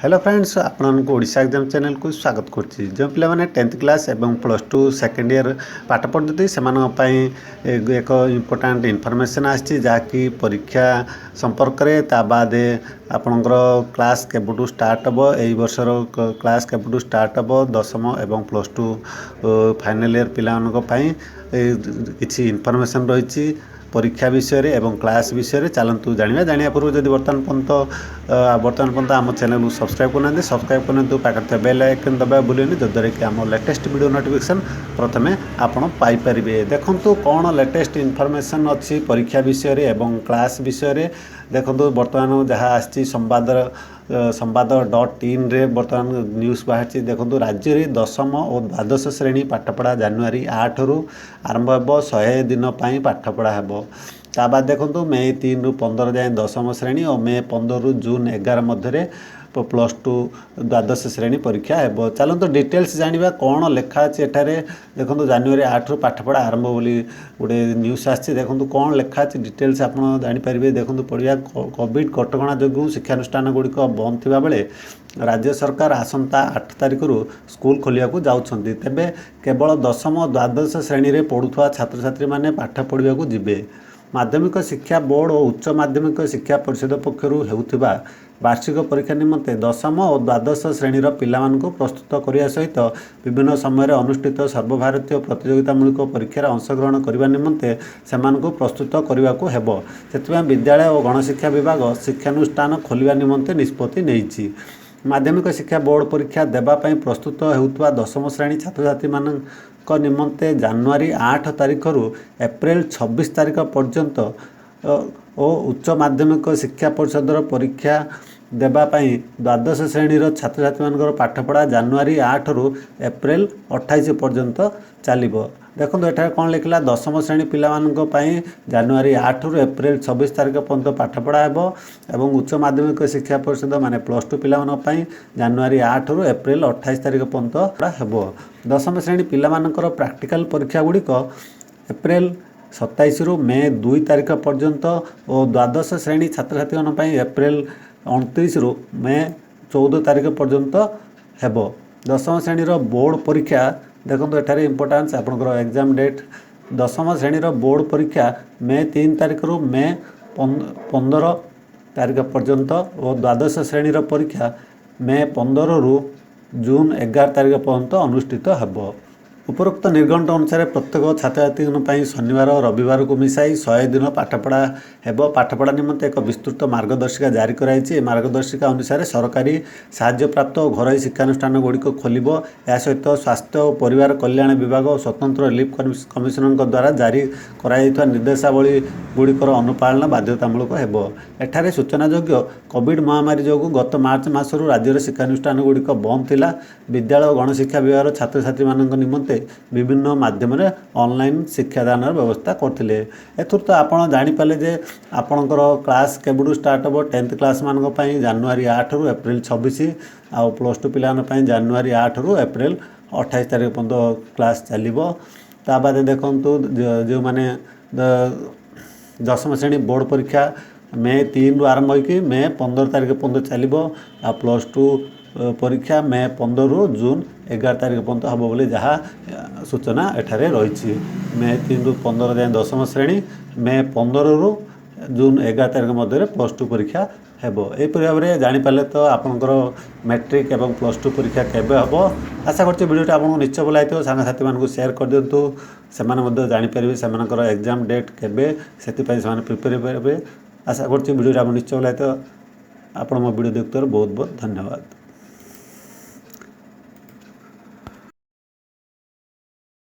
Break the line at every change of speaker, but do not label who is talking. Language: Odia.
ହ୍ୟାଲୋ ଫ୍ରେଣ୍ଡସ୍, ଆପଣମାନଙ୍କୁ ଓଡ଼ିଶା ଏକ୍ଜାମ୍ ଚ୍ୟାନେଲକୁ ସ୍ୱାଗତ କରୁଛି। ଯେଉଁ ପିଲାମାନେ 10th class ଏବଂ ପ୍ଲସ୍ 2 ସେକେଣ୍ଡ ଇୟର୍ ପାଠ ପଢ଼ୁଛନ୍ତି, ସେମାନଙ୍କ ପାଇଁ ଏକ ଇମ୍ପୋର୍ଟାଣ୍ଟ ଇନଫର୍ମେସନ୍ ଆସିଛି, ଯାହାକି ପରୀକ୍ଷା ସମ୍ପର୍କରେ। ତା ବାଦେ ଆପଣଙ୍କର କ୍ଲାସ୍ କେବେଠୁ ଷ୍ଟାର୍ଟ ହେବ, ଏଇ ବର୍ଷର କ୍ଲାସ୍ କେବେଠୁ ଷ୍ଟାର୍ଟ ହେବ, ଦଶମ ଏବଂ ପ୍ଲସ୍ 2 ଫାଇନାଲ୍ ଇୟର୍ ପିଲାମାନଙ୍କ ପାଇଁ କିଛି ଇନଫର୍ମେସନ୍ ରହିଛି ପରୀକ୍ଷା ବିଷୟରେ ଏବଂ କ୍ଲାସ୍ ବିଷୟରେ। ଚାଲନ୍ତୁ ଜାଣିବା। ଜାଣିବା ପୂର୍ବରୁ ଯଦି ବର୍ତ୍ତମାନ ପର୍ଯ୍ୟନ୍ତ ଆମ ଚ୍ୟାନେଲକୁ ସବସ୍କ୍ରାଇବ୍ କରୁନାହାନ୍ତି, ସବସ୍କ୍ରାଇବ୍ କରନ୍ତୁ। ପାଖରେ ଥିବା ବେଲ୍ ଆଇକନ୍ ଦବାଇବା ଭୁଲିବେନି, ଯଦ୍ୱାରା କି ଆମ ଲେଟେଷ୍ଟ ଭିଡ଼ିଓ ନୋଟିଫିକେସନ୍ ପ୍ରଥମେ ଆପଣ ପାଇପାରିବେ। ଦେଖନ୍ତୁ, କ'ଣ ଲେଟେଷ୍ଟ ଇନଫର୍ମେସନ୍ ଅଛି ପରୀକ୍ଷା ବିଷୟରେ ଏବଂ କ୍ଲାସ୍ ବିଷୟରେ। ଦେଖନ୍ତୁ, ବର୍ତ୍ତମାନ ଯାହା ଆସିଛି ସମ୍ବାଦର, ସମ୍ବାଦ.ଇନ୍ରେ ବର୍ତ୍ତମାନ ନ୍ୟୁଜ୍ ବାହାରିଛି। ଦେଖନ୍ତୁ, ରାଜ୍ୟରେ ଦଶମ ଓ ଦ୍ୱାଦଶ ଶ୍ରେଣୀ ପାଠପଢ଼ା ଜାନୁଆରୀ 8ରୁ ଆରମ୍ଭ ହେବ। 100 ଦିନ ପାଇଁ ପାଠପଢ଼ା ହେବ। ତା ବାଦ ଦେଖନ୍ତୁ, ମେ 3ରୁ 15 ଯାଏଁ ଦଶମ ଶ୍ରେଣୀ ଓ ମେ 15ରୁ ଜୁନ୍ 11 ମଧ୍ୟରେ ପ୍ଲସ୍ 2 ଦ୍ୱାଦଶ ଶ୍ରେଣୀ ପରୀକ୍ଷା ହେବ। ଚାଲନ୍ତୁ ଡିଟେଲ୍ସ ଜାଣିବା, କ'ଣ ଲେଖା ଅଛି ଏଠାରେ। ଦେଖନ୍ତୁ, ଜାନୁଆରୀ 8ରୁ ପାଠପଢ଼ା ଆରମ୍ଭ ବୋଲି ଗୋଟେ ନ୍ୟୁଜ୍ ଆସିଛି। ଦେଖନ୍ତୁ, କ'ଣ ଲେଖା ଅଛି, ଡିଟେଲ୍ସ ଆପଣ ଜାଣିପାରିବେ। ଦେଖନ୍ତୁ, ପଢ଼ିବା। କୋଭିଡ଼ କଟକଣା ଯୋଗୁଁ ଶିକ୍ଷାନୁଷ୍ଠାନ ଗୁଡ଼ିକ ବନ୍ଦ ଥିବାବେଳେ ରାଜ୍ୟ ସରକାର ଆସନ୍ତା 8 ତାରିଖରୁ ସ୍କୁଲ ଖୋଲିବାକୁ ଯାଉଛନ୍ତି। ତେବେ କେବଳ ଦଶମ, ଦ୍ୱାଦଶ ଶ୍ରେଣୀରେ ପଢ଼ୁଥିବା ଛାତ୍ରଛାତ୍ରୀମାନେ ପାଠ ପଢ଼ିବାକୁ ଯିବେ। ମାଧ୍ୟମିକ ଶିକ୍ଷା ବୋର୍ଡ଼ ଓ ଉଚ୍ଚ ମାଧ୍ୟମିକ ଶିକ୍ଷା ପରିଷଦ ପକ୍ଷରୁ ହେଉଥିବା ବାର୍ଷିକ ପରୀକ୍ଷା ନିମନ୍ତେ ଦଶମ ଓ ଦ୍ୱାଦଶ ଶ୍ରେଣୀର ପିଲାମାନଙ୍କୁ ପ୍ରସ୍ତୁତ କରିବା ସହିତ ବିଭିନ୍ନ ସମୟରେ ଅନୁଷ୍ଠିତ ସର୍ବଭାରତୀୟ ପ୍ରତିଯୋଗିତାମୂଳକ ପରୀକ୍ଷାରେ ଅଂଶଗ୍ରହଣ କରିବା ନିମନ୍ତେ ସେମାନଙ୍କୁ ପ୍ରସ୍ତୁତ କରିବାକୁ ହେବ। ସେଥିପାଇଁ ବିଦ୍ୟାଳୟ ଓ ଗଣଶିକ୍ଷା ବିଭାଗ ଶିକ୍ଷାନୁଷ୍ଠାନ ଖୋଲିବା ନିମନ୍ତେ ନିଷ୍ପତ୍ତି ନେଇଛି। ମାଧ୍ୟମିକ ଶିକ୍ଷା ବୋର୍ଡ଼ ପରୀକ୍ଷା ଦେବା ପାଇଁ ପ୍ରସ୍ତୁତ ହେଉଥିବା ଦଶମ ଶ୍ରେଣୀ ଛାତ୍ରଛାତ୍ରୀମାନଙ୍କ ନିମନ୍ତେ ଜାନୁଆରୀ 8 ତାରିଖରୁ ଏପ୍ରିଲ 26 ତାରିଖ ପର୍ଯ୍ୟନ୍ତ ଓ ଉଚ୍ଚ ମାଧ୍ୟମିକ ଶିକ୍ଷା ପରିଷଦର ପରୀକ୍ଷା ଦେବା ପାଇଁ ଦ୍ୱାଦଶ ଶ୍ରେଣୀର ଛାତ୍ରଛାତ୍ରୀମାନଙ୍କର ପାଠପଢ଼ା ଜାନୁଆରୀ 8ରୁ ଏପ୍ରିଲ 28 ପର୍ଯ୍ୟନ୍ତ ଚାଲିବ। ଦେଖନ୍ତୁ, ଏଠାରେ କ'ଣ ଲେଖିଲା? ଦଶମ ଶ୍ରେଣୀ ପିଲାମାନଙ୍କ ପାଇଁ ଜାନୁଆରୀ 8ରୁ ଏପ୍ରିଲ 26 ତାରିଖ ପର୍ଯ୍ୟନ୍ତ ପାଠପଢ଼ା ହେବ ଏବଂ ଉଚ୍ଚ ମାଧ୍ୟମିକ ଶିକ୍ଷା ପରିଷଦ ମାନେ ପ୍ଲସ୍ 2 ପିଲାମାନଙ୍କ ପାଇଁ ଜାନୁଆରୀ 8ରୁ ଏପ୍ରିଲ 28 ତାରିଖ ପର୍ଯ୍ୟନ୍ତ ହେବ। ଦଶମ ଶ୍ରେଣୀ ପିଲାମାନଙ୍କର ପ୍ରାକ୍ଟିକାଲ ପରୀକ୍ଷା ଗୁଡ଼ିକ ଏପ୍ରିଲ 27ରୁ ମେ 2 ତାରିଖ ପର୍ଯ୍ୟନ୍ତ ଓ ଦ୍ୱାଦଶ ଶ୍ରେଣୀ ଛାତ୍ରଛାତ୍ରୀମାନଙ୍କ ପାଇଁ ଏପ୍ରିଲ 29ରୁ ମେ 14 ତାରିଖ ପର୍ଯ୍ୟନ୍ତ ହେବ। ଦଶମ ଶ୍ରେଣୀର ବୋର୍ଡ଼ ପରୀକ୍ଷା, ଦେଖନ୍ତୁ, ଏଠାରେ ଇମ୍ପୋର୍ଟାନ୍ସ ଆପଣଙ୍କର ଏକ୍ଜାମ୍ ଡେଟ୍। ଦଶମ ଶ୍ରେଣୀର ବୋର୍ଡ଼ ପରୀକ୍ଷା ମେ 3 ତାରିଖରୁ ମେ 15 ତାରିଖ ପର୍ଯ୍ୟନ୍ତ ଓ ଦ୍ୱାଦଶ ଶ୍ରେଣୀର ପରୀକ୍ଷା ମେ 15ରୁ ଜୁନ୍ 11 ତାରିଖ ପର୍ଯ୍ୟନ୍ତ ଅନୁଷ୍ଠିତ ହେବ। ଉପରୋକ୍ତ ନିର୍ଘଣ୍ଟ ଅନୁସାରେ ପ୍ରତ୍ୟେକ ଛାତ୍ରଛାତ୍ରୀଙ୍କ ପାଇଁ ଶନିବାର ରବିବାରକୁ ମିଶାଇ 100 ଦିନ ପାଠପଢ଼ା ହେବ। ପାଠପଢ଼ା ନିମନ୍ତେ ଏକ ବିସ୍ତୃତ ମାର୍ଗଦର୍ଶିକା ଜାରି କରାଯାଇଛି। ଏ ମାର୍ଗଦର୍ଶିକା ଅନୁସାରେ ସରକାରୀ ସାହାଯ୍ୟପ୍ରାପ୍ତ ଓ ଘରୋଇ ଶିକ୍ଷାନୁଷ୍ଠାନ ଗୁଡ଼ିକ ଖୋଲିବ। ଏହା ସହିତ ସ୍ୱାସ୍ଥ୍ୟ ଓ ପରିବାର କଲ୍ୟାଣ ବିଭାଗ ଓ ସ୍ୱତନ୍ତ୍ର ରିଲିଫ୍ କମିଶନରଙ୍କ ଦ୍ୱାରା ଜାରି କରାଯାଇଥିବା ନିର୍ଦ୍ଦେଶାବଳୀ ଗୁଡ଼ିକର ଅନୁପାଳନ ବାଧ୍ୟତାମୂଳକ ହେବ। ଏଠାରେ ସୂଚନାଯୋଗ୍ୟ, କୋଭିଡ଼ ମହାମାରୀ ଯୋଗୁଁ ଗତ ମାର୍ଚ୍ଚ ମାସରୁ ରାଜ୍ୟର ଶିକ୍ଷାନୁଷ୍ଠାନ ଗୁଡ଼ିକ ବନ୍ଦ ଥିଲା। ବିଦ୍ୟାଳୟ ଓ ଗଣଶିକ୍ଷା ବିଭାଗର ଛାତ୍ରଛାତ୍ରୀମାନଙ୍କ ନିମନ୍ତେ ବିଭିନ୍ନ ମାଧ୍ୟମରେ ଅନଲାଇନ୍ ଶିକ୍ଷାଦାନର ବ୍ୟବସ୍ଥା କରିଥିଲେ। ଏଥିରୁ ତ ଆପଣ ଜାଣିପାରିଲେ ଯେ ଆପଣଙ୍କର କ୍ଲାସ୍ କେବେଠୁ ଷ୍ଟାର୍ଟ ହେବ। 10th କ୍ଲାସ୍ମାନଙ୍କ ପାଇଁ ଜାନୁଆରୀ 8ରୁ ଏପ୍ରିଲ 26 ଆଉ ପ୍ଲସ୍ 2 ପିଲାମାନଙ୍କ ପାଇଁ ଜାନୁଆରୀ 8ରୁ ଏପ୍ରିଲ 28 ତାରିଖ ପର୍ଯ୍ୟନ୍ତ କ୍ଲାସ୍ ଚାଲିବ। ତା ବାଦେ ଦେଖନ୍ତୁ, ଯେଉଁମାନେ ଦଶମ ଶ୍ରେଣୀ ବୋର୍ଡ଼ ପରୀକ୍ଷା ମେ 3ରୁ ଆରମ୍ଭ ହୋଇକି ମେ 15 ତାରିଖ ପର୍ଯ୍ୟନ୍ତ ଚାଲିବ ଆଉ ପ୍ଲସ୍ 2 ପରୀକ୍ଷା ମେ 15ରୁ ଜୁନ୍ 11 ତାରିଖ ପର୍ଯ୍ୟନ୍ତ ହେବ ବୋଲି ଯାହା ସୂଚନା ଏଠାରେ ରହିଛି। ମେ 3ରୁ 15 ଯାଏଁ ଦଶମ ଶ୍ରେଣୀ, ମେ 15ରୁ ଜୁନ୍ 11 ତାରିଖ ମଧ୍ୟରେ ପ୍ଲସ୍ 2 ପରୀକ୍ଷା ହେବ। ଏହିପରି ଭାବରେ ଜାଣିପାରିଲେ ତ ଆପଣଙ୍କର ମେଟ୍ରିକ୍ ଏବଂ ପ୍ଲସ୍ 2 ପରୀକ୍ଷା କେବେ ହେବ। ଆଶା କରୁଛି ଭିଡ଼ିଓଟି ଆପଣଙ୍କୁ ନିଶ୍ଚୟ ଭଲ ଲାଗିଥିବ। ସାଙ୍ଗସାଥିମାନଙ୍କୁ ସେୟାର କରିଦିଅନ୍ତୁ, ସେମାନେ ମଧ୍ୟ ଜାଣିପାରିବେ ସେମାନଙ୍କର ଏକ୍ଜାମ୍ ଡେଟ୍ କେବେ, ସେଥିପାଇଁ ସେମାନେ ପ୍ରିପେୟାର ହେବେ। ଆଶା କରୁଛି ଭିଡ଼ିଓଟି ଆପଣଙ୍କୁ ନିଶ୍ଚୟ ଭଲ ଲାଗିଥିବ। ଆପଣ ମୋ ଭିଡ଼ିଓ ଦେଖୁଥିବାରୁ ବହୁତ ବହୁତ ଧନ୍ୟବାଦ।